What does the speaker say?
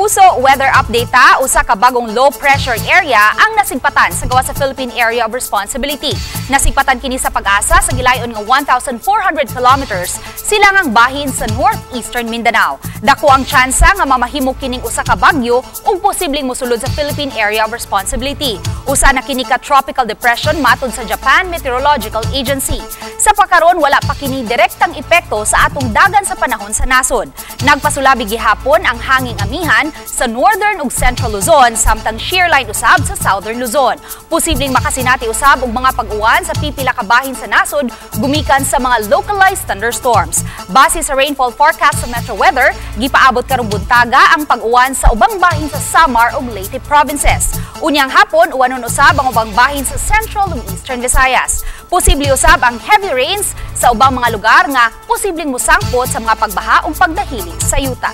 Kapuso, weather update ta, usa ka bagong low pressure area ang nasigpatan sa gawas sa Philippine Area of Responsibility. Nasigpatan kini sa Pag-asa sa gilayon nga 1,400 kilometers silangang bahin sa northeastern Mindanao. Dako ang tsansa nga mamahimo kining usa ka bagyo ug posibleng mosulod sa Philippine Area of Responsibility. Usa na kini ka tropical depression matod sa Japan Meteorological Agency. Sa pakaron, wala pa kini direktang epekto sa atong dagan sa panahon sa nasod. Nagpasulabi gihapon ang hanging amihan sa northern ug central Luzon samtang shear line usab sa southern Luzon. Posibleng makasinati usab og mga pag-uwan sa pipila ka bahin sa nasod gumikan sa mga localized thunderstorms. Base sa rainfall forecast sa Metro Weather, gipaabot karong buntaga ang pag-uwan sa ubang bahin sa Samar ug Leyte provinces. Unyang hapon, uwanon usab ang ubang bahin sa Central ug Eastern Visayas. Posible usab ang heavy rains sa ubang mga lugar nga posibleng musangpot sa mga pagbaha ug pagdahili sa yuta.